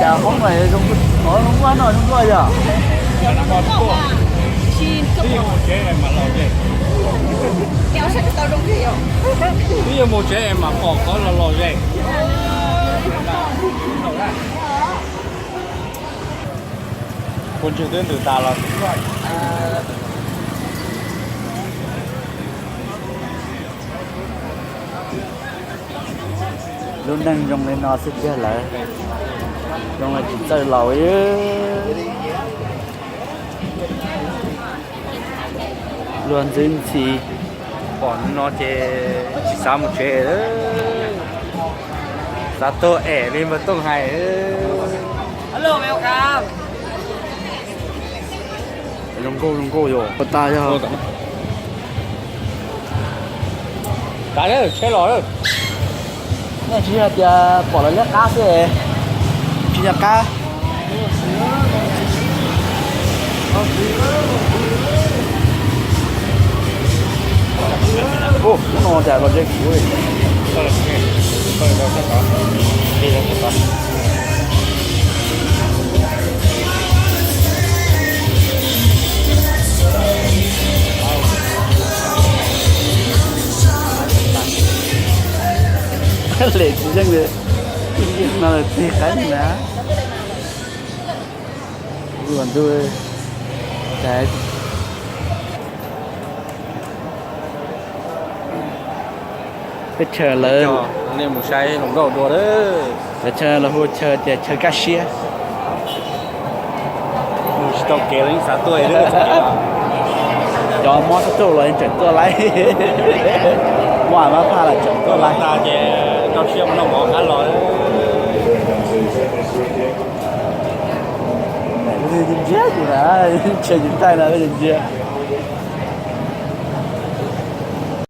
Cas qoob no zoo, qoob no zoo nkauj yog? Twb yuav mus tsev mas pom qhov los los ze. Pus ntswg twb ntws tas los. Lub neej zoo li no xwb tiag lawm, zoo li tsis txawj laus. Luag ntxwb ntxhi, pom no ces tsis xav mus tsev, xav tuag em li npawg Tooj hais. Zoo nkauj zoo nkauj yog tas yog. Tsheb los, nej tsis yog tias pom lawv liab qab xwb, tsis yog qab. Ub, hnub no cas los ze kuv li. Lem tsis yeej li, no tig qaib na. Ua ntu, teb chaws lawv, nej mus saib hluas nkauj dua lawm. Lawv chaw los hu chaw tias chaw kaj siab. Mus tsis tau kev los yeej xav tuaj. Cov mob txhua tuaj los yeej tseem tuaj laij. Mob mab phaj los tseem tuaj laij. Ces rau siab mus noj mov qab los. Ntsia tus na, tseem tais no ntsia.